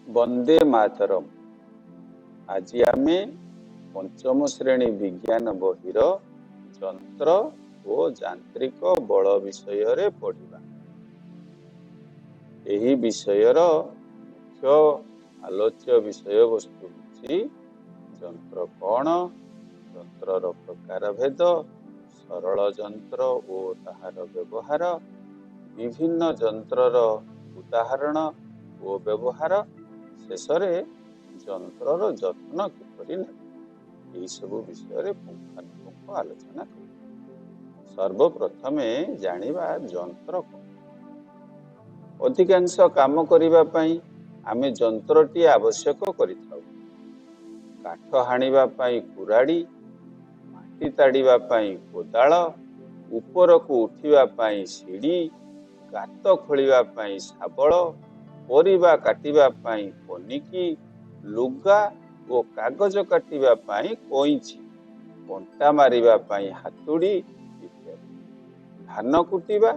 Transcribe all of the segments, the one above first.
ବନ୍ଦେ ମାତରମ୍। ଆଜି ଆମେ ପଞ୍ଚମ ଶ୍ରେଣୀ ବିଜ୍ଞାନ ବହିର ଯନ୍ତ୍ର ଓ ଯାନ୍ତ୍ରିକ ବଳ ବିଷୟରେ ପଢ଼ିବା। ଏହି ବିଷୟର ମୁଖ୍ୟ ଆଲୋଚ୍ୟ ବିଷୟବସ୍ତୁ ହେଉଛି ଯନ୍ତ୍ର କ'ଣ, ଯନ୍ତ୍ରର ପ୍ରକାରଭେଦ, ସରଳ ଯନ୍ତ୍ର ଓ ତାହାର ବ୍ୟବହାର, ବିଭିନ୍ନ ଯନ୍ତ୍ରର ଉଦାହରଣ ଓ ବ୍ୟବହାର, ଶେଷରେ ଯନ୍ତ୍ରର ଯତ୍ନ କିପରି ନେବା, ଏହିସବୁ ବିଷୟରେ ପୁଙ୍ଖାନୁପୁଙ୍ଖ ଆଲୋଚନା କରିବା। ସର୍ବପ୍ରଥମେ ଜାଣିବା ଯନ୍ତ୍ର କ'ଣ। ଅଧିକାଂଶ କାମ କରିବା ପାଇଁ ଆମେ ଯନ୍ତ୍ରଟିଏ ଆବଶ୍ୟକ କରିଥାଉ। କାଠ ହାଣିବା ପାଇଁ କୁରାଢ଼ୀ, ମାଟି ତାଡ଼ିବା ପାଇଁ କୋଦାଳ, ଉପରକୁ ଉଠିବା ପାଇଁ ସିଡ଼ି, ଗାତ ଖୋଳିବା ପାଇଁ ଶାବଳ, ପରିବା କାଟିବା ପାଇଁ ପନିକି, ଲୁଗା ଓ କାଗଜ କାଟିବା ପାଇଁ କଇଁଚି, କଣ୍ଟା ମାରିବା ପାଇଁ ହାତୁଡ଼ି ଇତ୍ୟାଦି। ଧାନ କୁଟିବା,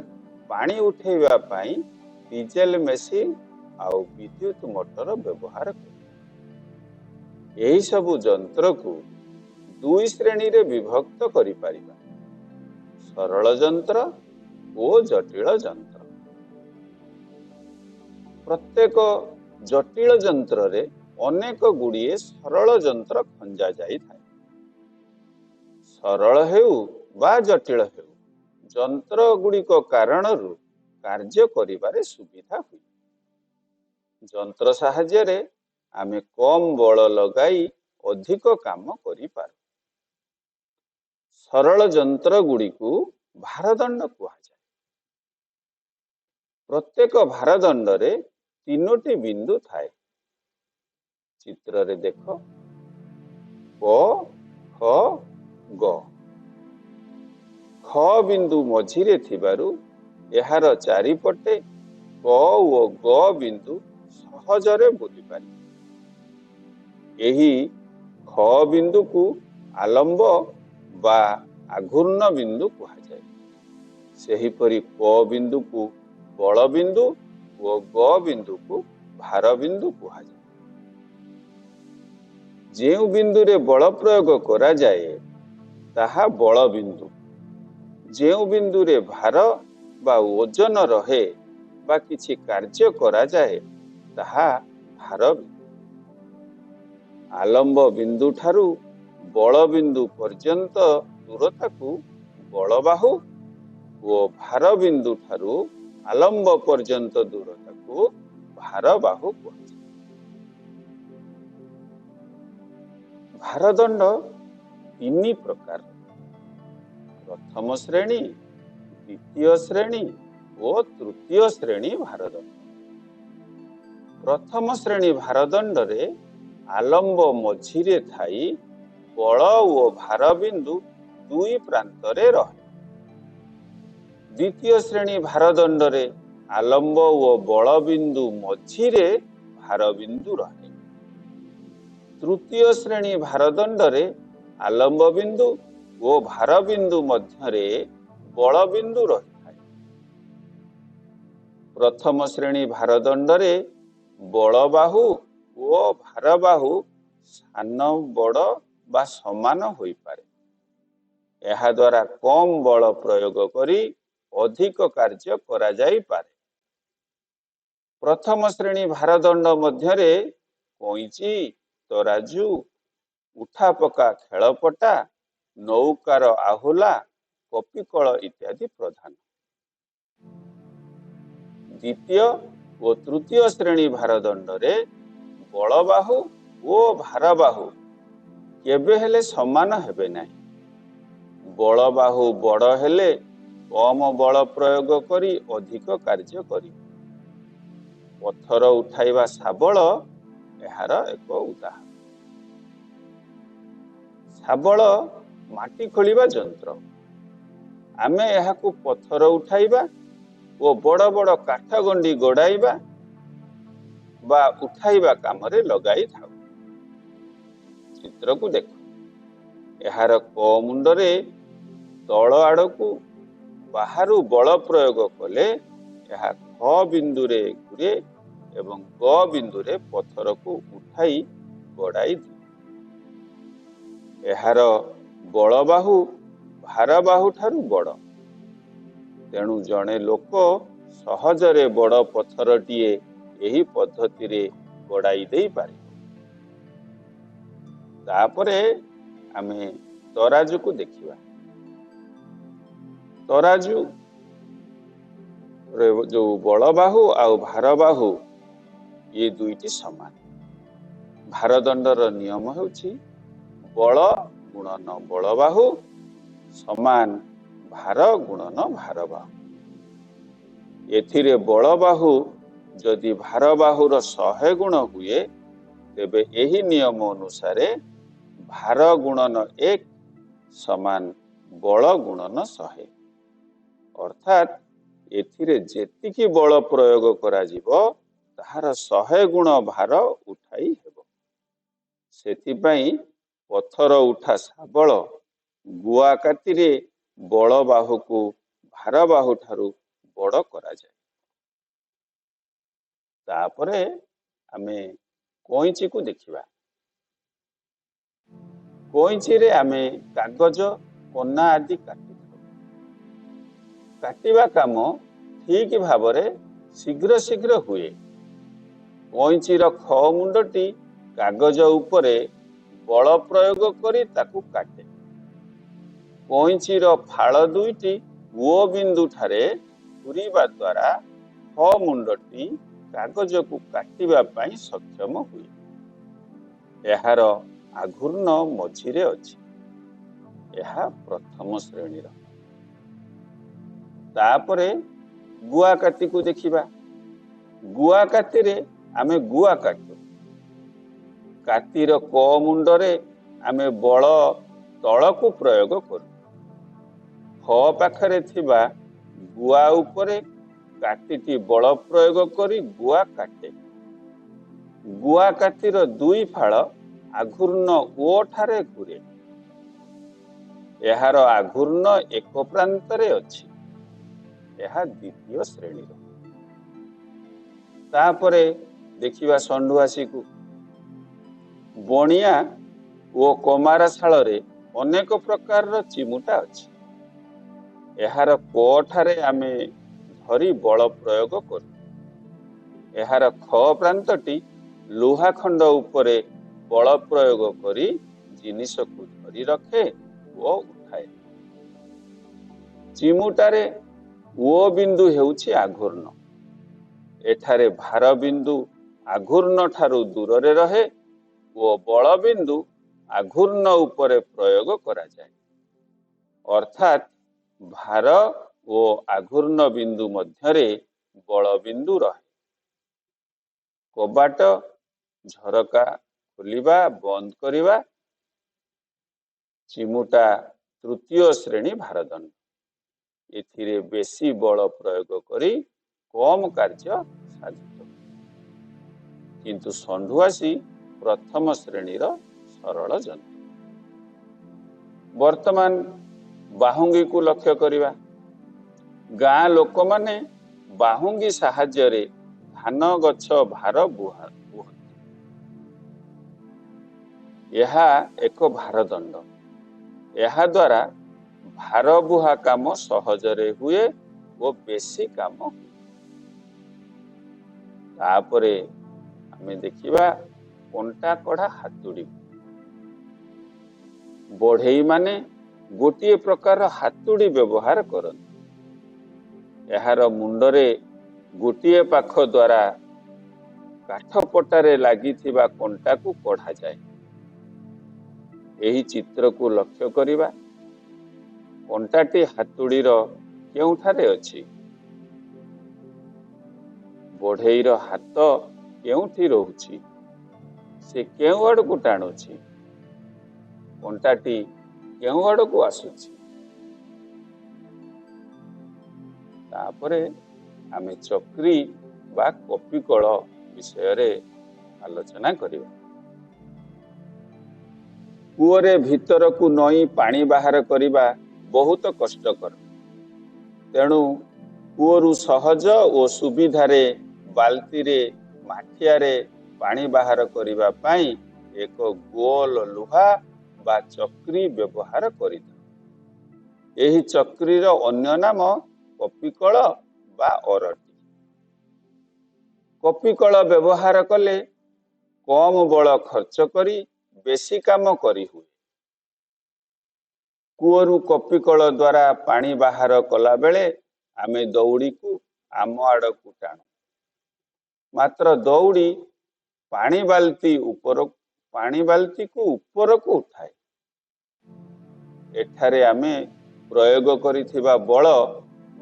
ପାଣି ଉଠେଇବା ପାଇଁ ଡିଜେଲ ମେସିନ୍ ଆଉ ବିଦ୍ୟୁତ ମଟର ବ୍ୟବହାର କରୁ। ଏହିସବୁ ଯନ୍ତ୍ରକୁ ଦୁଇ ଶ୍ରେଣୀରେ ବିଭକ୍ତ କରିପାରିବା: ସରଳ ଯନ୍ତ୍ର ଓ ଜଟିଳ ଯନ୍ତ୍ର। ପ୍ରତ୍ୟେକ ଜଟିଳ ଯନ୍ତ୍ରରେ ଅନେକ ଗୁଡ଼ିଏ ସରଳ ଯନ୍ତ୍ର ଖଞ୍ଜା ଯାଇଥାଏ। ସରଳ ହେଉ ବା ଜଟିଳ ହେଉ, ଯନ୍ତ୍ର ଗୁଡ଼ିକ କାରଣରୁ କାର୍ଯ୍ୟ କରିବାରେ ସୁବିଧା ହୁଏ। ଯନ୍ତ୍ର ସାହାଯ୍ୟରେ ଆମେ କମ୍ ବଳ ଲଗାଇ ଅଧିକ କାମ କରିପାରୁ। ସରଳ ଯନ୍ତ୍ର ଗୁଡ଼ିକୁ ଭାରଦଣ୍ଡ କୁହାଯାଏ। ପ୍ରତ୍ୟେକ ଭାରଦଣ୍ଡରେ ତିନୋଟି ବିନ୍ଦୁ ଥାଏ। ଚିତ୍ରରେ ଦେଖ, କ, ଖ, ଗ। ଖ ବିନ୍ଦୁ ମଝିରେ ଥିବାରୁ ଏହାର ଚାରିପଟେ କ ଓ ଗ ବିନ୍ଦୁ ସହଜରେ ବୁଲିପାରିବ। ଏହି ଖ ବିନ୍ଦୁକୁ ଆଲମ୍ବ ବା ଆଘୂର୍ଣ୍ଣ ବିନ୍ଦୁ କୁହାଯାଏ। ସେହିପରି କ ବିନ୍ଦୁକୁ ବଳ ବିନ୍ଦୁ ଓ ଗ ବିନ୍ଦୁକୁ ଭାର ବିନ୍ଦୁ କୁହାଯାଏ। ଯେଉଁ ବିନ୍ଦୁରେ ବଳ ପ୍ରୟୋଗ କରାଯାଏ ତାହା ବଳ ବିନ୍ଦୁ। ଯେଉଁ ବିନ୍ଦୁରେ ଭାର ବା ଓଜନ ରହେ ବା କିଛି କାର୍ଯ୍ୟ କରାଯାଏ ତାହା ଭାର ବିନ୍ଦୁ। ଆଲମ୍ବ ବିନ୍ଦୁ ଠାରୁ ବଳ ବିନ୍ଦୁ ପର୍ଯ୍ୟନ୍ତ ଦୂରତାକୁ ବଳବାହୁ ଓ ଭାର ବିନ୍ଦୁ ଠାରୁ ଆଲମ୍ବ ପର୍ଯ୍ୟନ୍ତ ଦୂରତାକୁ ଭାରବାହୁ କୁହାଯାଏ। ଭାରଦଣ୍ଡ ତିନି ପ୍ରକାର: ପ୍ରଥମ ଶ୍ରେଣୀ, ଦ୍ୱିତୀୟ ଶ୍ରେଣୀ ଓ ତୃତୀୟ ଶ୍ରେଣୀ ଭାରଦଣ୍ଡ। ପ୍ରଥମ ଶ୍ରେଣୀ ଭାରଦଣ୍ଡରେ ଆଲମ୍ବ ମଝିରେ ଥାଇ ବଳ ଓ ଭାରବିନ୍ଦୁ ଦୁଇ ପ୍ରାନ୍ତରେ ରହେ। ଦ୍ୱିତୀୟ ଶ୍ରେଣୀ ଭାରଦଣ୍ଡରେ ଆଲମ୍ବ ଓ ବଳବିନ୍ଦୁ ମଝିରେ ଭାରବିନ୍ଦୁ ରହେ। ତୃତୀୟ ଶ୍ରେଣୀ ଭାରଦଣ୍ଡରେ ଆଲମ୍ବ ବିନ୍ଦୁ ଓ ଭାରବିନ୍ଦୁ ମଧ୍ୟରେ ବଳବିନ୍ଦୁ ରହିଥାଏ। ପ୍ରଥମ ଶ୍ରେଣୀ ଭାରଦଣ୍ଡରେ ବଳବାହୁ ଓ ଭାରବାହୁ ସାନ ବଡ଼ ବା ସମାନ ହୋଇପାରେ। ଏହାଦ୍ୱାରା କମ୍ ବଳ ପ୍ରୟୋଗ କରି ଅଧିକ କାର୍ଯ୍ୟ କରାଯାଇପାରେ। ପ୍ରଥମ ଶ୍ରେଣୀ ଭାରଦଣ୍ଡ ମଧ୍ୟରେ କଇଁଚି, ତରାଜୁ, ଉଠାପକା ଖେଳପଟା, ନୌକାର ଆହୁଲା, କପିକଳ ଇତ୍ୟାଦି ପ୍ରଧାନ। ଦ୍ୱିତୀୟ ଓ ତୃତୀୟ ଶ୍ରେଣୀ ଭାରଦଣ୍ଡରେ ବଳବାହୁ ଓ ଭାରବାହୁ କେବେ ହେଲେ ସମାନ ହେବେ ନାହିଁ। ବଳବାହୁ ବଡ଼ ହେଲେ କମ ବଳ ପ୍ରୟୋଗ କରି ଅଧିକ କାର୍ଯ୍ୟ କରିବ। ପଥର ଉଠାଇବା ଶାବଳ ଏହାର ଏକ ଉଦାହରଣ। ଶାବଳ ମାଟି ଖୋଳିବା ଯନ୍ତ୍ର। ଆମେ ଏହାକୁ ପଥର ଉଠାଇବା ଓ ବଡ଼ ବଡ଼ କାଠ ଗଣ୍ଡି ଗଡ଼ାଇବା ବା ଉଠାଇବା କାମରେ ଲଗାଇଥାଉ। ଚିତ୍ରକୁ ଦେଖ। ଏହାର କ ମୁଣ୍ଡରେ ତଳ ଆଡ଼କୁ ବାହାରୁ ବଳ ପ୍ରୟୋଗ କଲେ ଏହା ଖ ବିନ୍ଦୁରେ ଘୁରେ ଏବଂ ଗ ବିନ୍ଦୁରେ ପଥରକୁ ଉଠାଇ ଗଡ଼ାଇ ଦିଏ। ଏହାର ବଳବାହୁ ଭାରବାହୁ ଠାରୁ ବଡ଼। ତେଣୁ ଜଣେ ଲୋକ ସହଜରେ ବଡ଼ ପଥରଟିଏ ଏହି ପଦ୍ଧତିରେ ଗଡ଼ାଇ ଦେଇପାରିବ। ତାପରେ ଆମେ ତରାଜୁକୁ ଦେଖିବା। ତରାଜୁ ଯୋଉ ବଳବାହୁ ଆଉ ଭାରବାହୁ ଏ ଦୁଇଟି ସମାନ। ଭାରଦଣ୍ଡର ନିୟମ ହେଉଛି ବଳ ଗୁଣନ ବଳବାହୁ ସମାନ ଭାର ଗୁଣନ ଭାରବାହୁ। ଏଥିରେ ବଳବାହୁ ଯଦି ଭାରବାହୁର 100 ଗୁଣ ହୁଏ, ତେବେ ଏହି ନିୟମ ଅନୁସାରେ ଭାର ଗୁଣନ 1 ସମାନ ବଳ ଗୁଣନ 100। ଅର୍ଥାତ୍ ଏଥିରେ ଯେତିକି ବଳ ପ୍ରୟୋଗ କରାଯିବ ତାହାର 100 ଗୁଣ ଭାର ଉଠାଇ ହେବ। ସେଥିପାଇଁ ପଥର ଉଠା ଶାବଳ ଗୁଆ କାତିରେ ବଳବାହୁକୁ ଭାରବାହୁ ଠାରୁ ବଡ଼ କରାଯାଏ। ତାପରେ ଆମେ କଇଁଚିକୁ ଦେଖିବା। କଇଁଚିରେ ଆମେ କାଗଜ, କନା ଆଦି କାଟିଥାଉ। କାଟିବା କାମ ଠିକ ଭାବରେ ଶୀଘ୍ର ଶୀଘ୍ର ହୁଏ। କଇଁଚିର ଖ ମୁଣ୍ଡଟି କାଗଜ ଉପରେ ବଳ ପ୍ରୟୋଗ କରି ତାକୁ କାଟେ। କଇଁଚିର ଫାଳ ଦୁଇଟି ଓ ବିନ୍ଦୁ ଠାରେ ଘୁରିବା ଦ୍ୱାରା ଖ ମୁଣ୍ଡଟି କାଗଜକୁ କାଟିବା ପାଇଁ ସକ୍ଷମ ହୁଏ। ଏହାର ଆଘୂର୍ଣ୍ଣ ମଝିରେ ଅଛି। ଏହା ପ୍ରଥମ ଶ୍ରେଣୀର। ତାପରେ ଗୁଆ କାତିକୁ ଦେଖିବା। ଗୁଆ କାତିରେ ଆମେ ଗୁଆ କାଟୁ। କାତିର କ ମୁଣ୍ଡରେ ଆମେ ବଳ ତଳକୁ ପ୍ରୟୋଗ କରୁ। ଖ ପାଖରେ ଥିବା ଗୁଆ ଉପରେ କାତିଟି ବଳ ପ୍ରୟୋଗ କରି ଗୁଆ କାଟେ। ଗୁଆ କାତିର ଦୁଇ ଫାଳ ଆଘୂର୍ଣ୍ଣ ଓ ଠାରେ ଘୁରେ। ଏହାର ଆଘୂର୍ଣ୍ଣ ଏକ ପ୍ରାନ୍ତରେ ଅଛି। ଏହା ଦ୍ୱିତୀୟ ଶ୍ରେଣୀର। ତାପରେ ଦେଖିବା ଷଣ୍ଢୁଆସିକୁ। ବଣିଆ ଓ କମାରଶାଳରେ ଅନେକ ପ୍ରକାରର ଚିମୁଟା ଅଛି। ଏହାର କ ଠାରେ ଆମେ ଧରି ବଳ ପ୍ରୟୋଗ କରୁ। ଏହାର ଖ ପ୍ରାନ୍ତଟି ଲୁହା ଖଣ୍ଡ ଉପରେ ବଳ ପ୍ରୟୋଗ କରି ଜିନିଷକୁ ଧରି ରଖେ ଓ ଉଠାଏ। ଚିମୁଟାରେ ଓ ବିନ୍ଦୁ ହେଉଛି ଆଘୂର୍ଣ୍ଣ। ଏଠାରେ ଭାର ବିନ୍ଦୁ ଆଘୂର୍ଣ୍ଣ ଠାରୁ ଦୂରରେ ରହେ ଓ ବଳ ବିନ୍ଦୁ ଆଘୂର୍ଣ୍ଣ ଉପରେ ପ୍ରୟୋଗ କରାଯାଏ। ଅର୍ଥାତ୍ ଭାର ଓ ଆଘୂର୍ଣ୍ଣ ବିନ୍ଦୁ ମଧ୍ୟରେ ବଳ ବିନ୍ଦୁ ରହେ। କବାଟ ଝରକା ଖୋଲିବା ବନ୍ଦ କରିବା ଚିମୁଟା ତୃତୀୟ ଶ୍ରେଣୀ ଭାରଦଣ୍ଡ। ଏଥିରେ ବେଶୀ ବଳ ପ୍ରୟୋଗ କରି କମ କାର୍ଯ୍ୟ ସାଧିତ। କିନ୍ତୁ ଷଣ୍ଢୁଆସି ପ୍ରଥମ ଶ୍ରେଣୀର ସରଳ ଯନ୍ତ୍ର। ବର୍ତ୍ତମାନ ବାହୁଙ୍ଗିକୁ ଲକ୍ଷ୍ୟ କରିବା। ଗାଁ ଲୋକମାନେ ବାହୁଙ୍ଗି ସାହାଯ୍ୟରେ ଧାନ ଗଛ ଭାର ବୁହନ୍ତି। ଏହା ଏକ ଭାରଦଣ୍ଡ। ଏହାଦ୍ୱାରା ଭାର ବୁହା କାମ ସହଜରେ ହୁଏ ଓ ବେଶୀ କାମ ହୁଏ। ତାପରେ ଆମେ ଦେଖିବା କଣ୍ଟା କଢା ହାତୁଡ଼ି। ବଢ଼େଇମାନେ ଗୋଟିଏ ପ୍ରକାରର ହାତୁଡ଼ି ବ୍ୟବହାର କରନ୍ତି। ଏହାର ମୁଣ୍ଡରେ ଗୋଟିଏ ପାଖ ଦ୍ୱାରା କାଠ ପଟାରେ ଲାଗିଥିବା କଣ୍ଟାକୁ କଢ଼ାଯାଏ। ଏହି ଚିତ୍ରକୁ ଲକ୍ଷ୍ୟ କରିବା। କଣ୍ଟାଟି ହାତୁଡ଼ିର କେଉଁଠାରେ ଅଛି? ବଢ଼େଇର ହାତ କେଉଁଠି ରହୁଛି? ସେ କେଉଁ ଆଡ଼କୁ ଟାଣୁଛି? କଣ୍ଟାଟି କେଉଁ ଆଡ଼କୁ ଆସୁଛି? ତାପରେ ଆମେ ଚକ୍ରି ବା କପିକଳ ବିଷୟରେ ଆଲୋଚନା କରିବା। କୂଅରେ ଭିତରକୁ ନଇଁ ପାଣି ବାହାର କରିବା ବହୁତ କଷ୍ଟକର। ତେଣୁ କୂଅରୁ ସହଜ ଓ ସୁବିଧାରେ ବାଲ୍ତିରେ ମାଠିଆରେ ପାଣି ବାହାର କରିବା ପାଇଁ ଏକ ଗୋଲ ଲୁହା ବା ଚକ୍ରି ବ୍ୟବହାର କରିଥାଉ। ଏହି ଚକ୍ରିର ଅନ୍ୟ ନାମ କପିକଳ ବା ଅରଟି। କପିକଳ ବ୍ୟବହାର କଲେ କମ ବଳ ଖର୍ଚ୍ଚ କରି ବେଶୀ କାମ କରିହୁଏ। କୂଅରୁ କପିକଳ ଦ୍ୱାରା ପାଣି ବାହାର କଲାବେଳେ ଆମେ ଦଉଡ଼ିକୁ ଆମ ଆଡ଼କୁ ଟାଣୁ, ମାତ୍ର ଦଉଡ଼ି ପାଣି ବାଲ୍ତିକୁ ଉପରକୁ ଉଠାଏ। ଏଠାରେ ଆମେ ପ୍ରୟୋଗ କରିଥିବା ବଳ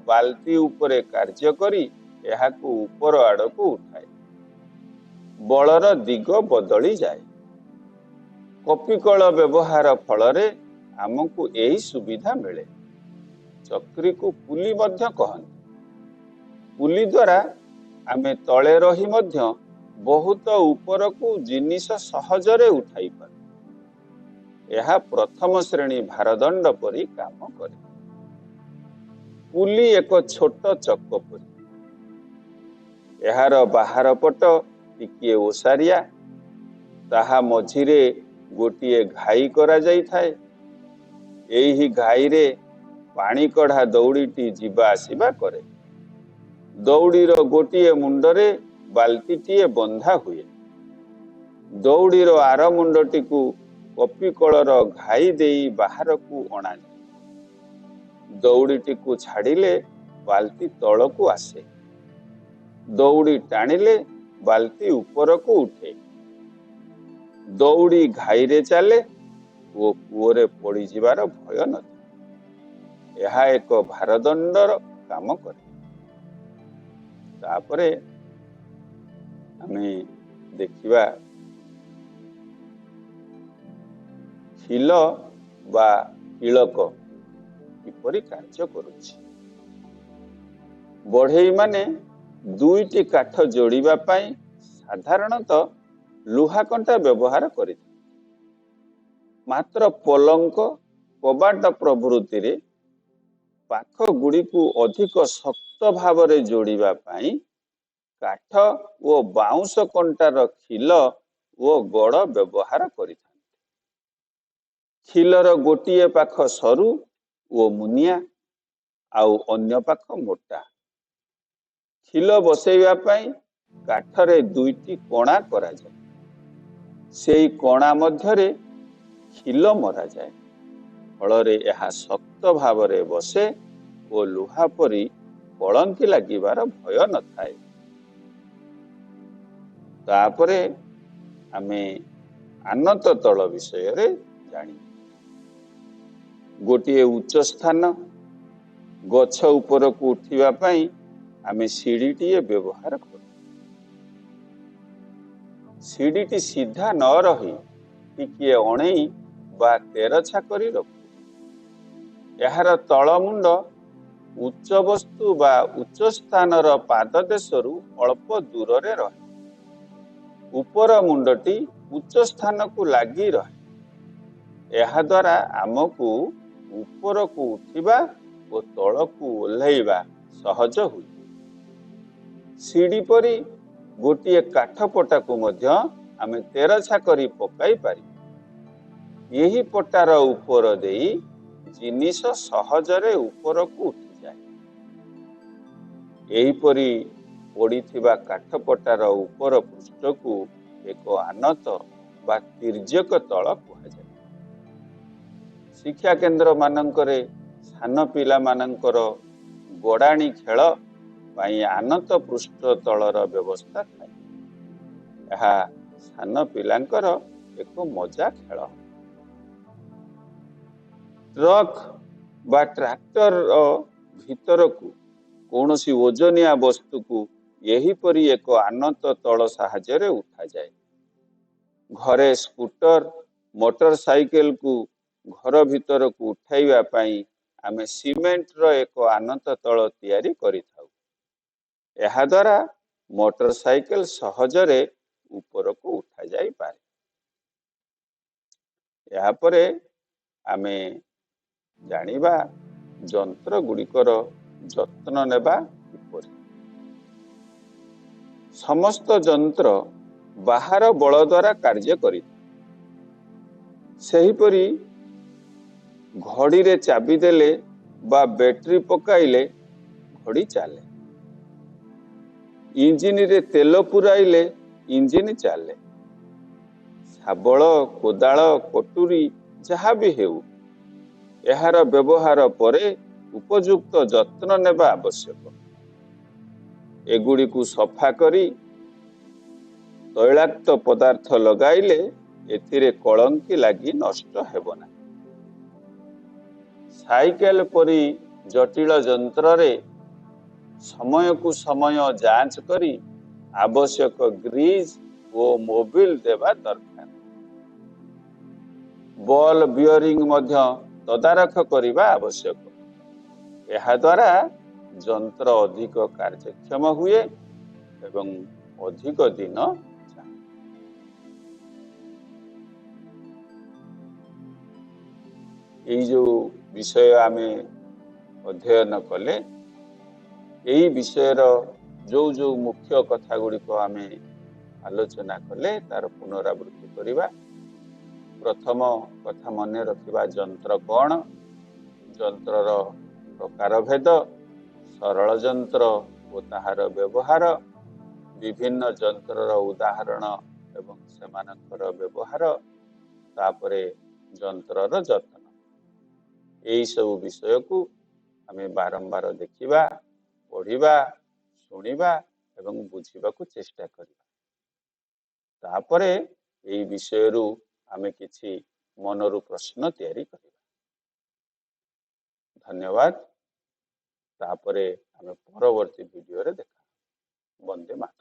ବାଲ୍ତି ଉପରେ କାର୍ଯ୍ୟ କରି ଏହାକୁ ଉପର ଆଡ଼କୁ ଉଠାଏ। ବଳର ଦିଗ ବଦଳିଯାଏ। କପିକଳ ବ୍ୟବହାର ଫଳରେ ଆମକୁ ଏହି ସୁବିଧା ମିଳେ। ଚକ୍ରିକୁ ପୁଲି ମଧ୍ୟ କହନ୍ତି। ପୁଲି ଦ୍ୱାରା ଆମେ ତଳେ ରହି ମଧ୍ୟ ବହୁତ ଉପରକୁ ଜିନିଷ ସହଜରେ ଉଠାଇ ପାରୁ। ଏହା ପ୍ରଥମ ଶ୍ରେଣୀ ଭାରଦଣ୍ଡ ପରି କାମ କରେ। ପୁଲି ଏକ ଛୋଟ ଚକ ପରି। ଏହାର ବାହାର ପଟ ଟିକିଏ ଓସାରିଆ, ତାହା ମଝିରେ ଗୋଟିଏ ଘାଇ କରାଯାଇଥାଏ। ଏହି ଘାଇରେ ପାଣି କଢ଼ା ଦଉଡ଼ିଟି ଯିବା ଆସିବା କରେ। ଦଉଡ଼ିର ଗୋଟିଏ ମୁଣ୍ଡରେ ବାଲ୍ତିଟିଏ ବନ୍ଧା ହୁଏ। ଦଉଡ଼ିର ଆର ମୁଣ୍ଡଟିକୁ କପିକଳର ଘାଇ ଦେଇ ବାହାରକୁ ଅଣାଯାଏ। ଦଉଡ଼ିଟିକୁ ଛାଡ଼ିଲେ ବାଲ୍ତି ତଳକୁ ଆସେ। ଦଉଡ଼ି ଟାଣିଲେ ବାଲ୍ତି ଉପରକୁ ଉଠେ। ଦଉଡ଼ି ଘାଇରେ ଚାଲେ ଓ କୂଅରେ ପଡ଼ିଯିବାର ଭୟ ନଥାଏ। ଏହା ଏକ ଭାରଦଣ୍ଡର କାମ କରେ। ତାପରେ ଆମେ ଦେଖିବା ଖିଲ ବା କିଳକ କିପରି କାର୍ଯ୍ୟ କରୁଛି। ବଢ଼େଇମାନେ ଦୁଇଟି କାଠ ଯୋଡ଼ିବା ପାଇଁ ସାଧାରଣତଃ ଲୁହା କଣ୍ଟା ବ୍ୟବହାର କରିଥାନ୍ତି। ମାତ୍ର ପଲଙ୍କ, କବାଟ ପ୍ରଭୃତିରେ ପାଖ ଗୁଡ଼ିକୁ ଅଧିକ ଶକ୍ତ ଭାବରେ ଯୋଡ଼ିବା ପାଇଁ କାଠ ଓ ବାଉଁଶ କଣ୍ଟାର ଖିଲ ଓ ଗଡ଼ ବ୍ୟବହାର କରିଥାନ୍ତି। ଖିଲର ଗୋଟିଏ ପାଖ ସରୁ ଓ ମୁନିଆ, ଆଉ ଅନ୍ୟ ପାଖ ମୋଟା। ଖିଲ ବସେଇବା ପାଇଁ କାଠରେ ଦୁଇଟି କଣା କରାଯାଏ। ସେଇ କଣା ମଧ୍ୟରେ ଖିଲ ମରାଯାଏ। ଫଳରେ ଏହା ଶକ୍ତ ଭାବରେ ବସେ ଓ ଲୁହା ପରି କଳଙ୍କି ଲାଗିବାର ଭୟ ନଥାଏ। ତାପରେ ଆମେ ଆନତ ତଳ ବିଷୟରେ ଜାଣିବା। ଗୋଟିଏ ଉଚ୍ଚ ସ୍ଥାନ ଗଛ ଉପରକୁ ଉଠିବା ପାଇଁ ଆମେ ସିଡ଼ିଟିଏ ବ୍ୟବହାର କରୁ। ସିଡ଼ିଟି ସିଧା ନ ରହି ଟିକିଏ ଅଣେଇ ବା ତେରଛା କରି ରଖୁ। ଏହାର ତଳ ମୁଣ୍ଡ ଉଚ୍ଚ ବସ୍ତୁ ବା ଉଚ୍ଚ ସ୍ଥାନର ପାଦଦେଶରୁ ଅଳ୍ପ ଦୂରରେ ରହେ। ଉପର ମୁଣ୍ଡଟି ଉଚ୍ଚ ସ୍ଥାନକୁ ଲାଗି ରହେ। ଏହାଦ୍ୱାରା ଆମକୁ ଉପରକୁ ଉଠିବା ଓ ତଳକୁ ଓହ୍ଲାଇବା ସହଜ ହୁଏ। ସିଡ଼ି ପରି ଗୋଟିଏ କାଠ ପଟାକୁ ମଧ୍ୟ ଆମେ ତେରଛା କରି ପକାଇ ପାରିବା। ଏହି ପଟାର ଉପର ଦେଇ ଜିନିଷ ସହଜରେ ଉପରକୁ ଉଠିଯାଏ। ଏହିପରି ପଡ଼ିଥିବା କାଠ ପଟାର ଉପର ପୃଷ୍ଠକୁ ଏକ ଆନତ ବା ତୀର୍ଯ୍ୟକ ତଳ କୁହାଯାଏ। ଶିକ୍ଷା କେନ୍ଦ୍ର ମାନଙ୍କରେ ସାନ ପିଲାମାନଙ୍କର ଗଡ଼ାଣି ଖେଳ ପାଇଁ ଆନତ ପୃଷ୍ଠ ତଳର ବ୍ୟବସ୍ଥା ଥାଏ। ଏହା ସାନ ପିଲାଙ୍କର ଏକ ମଜା ଖେଳ। ଟ୍ରକ୍ ବା ଟ୍ରାକ୍ଟରର ଭିତରକୁ କୌଣସି ଓଜନିଆ ବସ୍ତୁକୁ ଏହିପରି ଏକ ଆନତ ତଳ ସାହାଯ୍ୟରେ ଉଠାଯାଏ। ଘରେ ସ୍କୁଟର, ମୋଟର ସାଇକେଲକୁ ଘର ଭିତରକୁ ଉଠାଇବା ପାଇଁ ଆମେ ସିମେଣ୍ଟର ଏକ ଆନତ ତଳ ତିଆରି କରିଥାଉ। ଏହାଦ୍ୱାରା ମୋଟର ସାଇକେଲ ସହଜରେ ଉପରକୁ ଉଠାଯାଇପାରେ। ଏହାପରେ ଆମେ ଜାଣିବା ଯନ୍ତ୍ର ଗୁଡ଼ିକର ଯତ୍ନ ନେବା କିପରି। ସମସ୍ତ ଯନ୍ତ୍ର ବାହାର ବଳ ଦ୍ୱାରା କାର୍ଯ୍ୟ କରିଥାଏ। ସେହିପରି ଘଡ଼ିରେ ଚାବି ଦେଲେ ବା ବ୍ୟାଟେରୀ ପକାଇଲେ ଘଡ଼ି ଚାଲେ। ଇଞ୍ଜିନରେ ତେଲ ପୁରାଇଲେ ଇଞ୍ଜିନ ଚାଲେ। ଶାବଳ, କୋଦାଳ, କଟୁରୀ ଯାହା ବି ହେଉ, ଏହାର ବ୍ୟବହାର ପରେ ଉପଯୁକ୍ତ ଯତ୍ନ ନେବା ଆବଶ୍ୟକ। ଏଗୁଡ଼ିକୁ ସଫା କରି ତୈଳାକ୍ତ ପଦାର୍ଥ ଲଗାଇଲେ ଏଥିରେ କଳଙ୍କି ଲାଗି ନଷ୍ଟ ହେବ ନାହିଁ। ସାଇକେଲ ପରି ଜଟିଳ ଯନ୍ତ୍ରରେ ସମୟକୁ ସମୟ ଯାଞ୍ଚ କରି ଆବଶ୍ୟକ ଗ୍ରୀଜ୍ ଓ ମୋବିଲ ଦେବା ଦରକାର। ବଲ୍ ବିୟରିଂ ମଧ୍ୟ ତଦାରଖ କରିବା ଆବଶ୍ୟକ। ଏହାଦ୍ୱାରା ଯନ୍ତ୍ର ଅଧିକ କାର୍ଯ୍ୟକ୍ଷମ ହୁଏ ଏବଂ ଅଧିକ ଦିନ ଚାଲେ। ଏଇ ଯୋଉ ବିଷୟ ଆମେ ଅଧ୍ୟୟନ କଲେ, ଏଇ ବିଷୟର ଯୋଉ ଯୋଉ ମୁଖ୍ୟ କଥା ଗୁଡ଼ିକ ଆମେ ଆଲୋଚନା କଲେ ତାର ପୁନରାବୃତ୍ତି କରିବା। ପ୍ରଥମ କଥା ମନେ ରଖିବା, ଯନ୍ତ୍ର କ'ଣ, ଯନ୍ତ୍ରର ପ୍ରକାରଭେଦ, ସରଳ ଯନ୍ତ୍ର ଓ ତାହାର ବ୍ୟବହାର, ବିଭିନ୍ନ ଯନ୍ତ୍ରର ଉଦାହରଣ ଏବଂ ସେମାନଙ୍କର ବ୍ୟବହାର, ତାପରେ ଯନ୍ତ୍ରର ଯତ୍ନ। ଏଇସବୁ ବିଷୟକୁ ଆମେ ବାରମ୍ବାର ଦେଖିବା, ପଢ଼ିବା, ଶୁଣିବା ଏବଂ ବୁଝିବାକୁ ଚେଷ୍ଟା କରିବା। ତାପରେ ଏଇ ବିଷୟରୁ ଆମେ କିଛି ମନରୁ ପ୍ରଶ୍ନ ତିଆରି କରିବା। ଧନ୍ୟବାଦ। ତାପରେ ଆମେ ପରବର୍ତ୍ତୀ ଭିଡ଼ିଓରେ ଦେଖା। ବନ୍ଦେ ମାତରମ୍।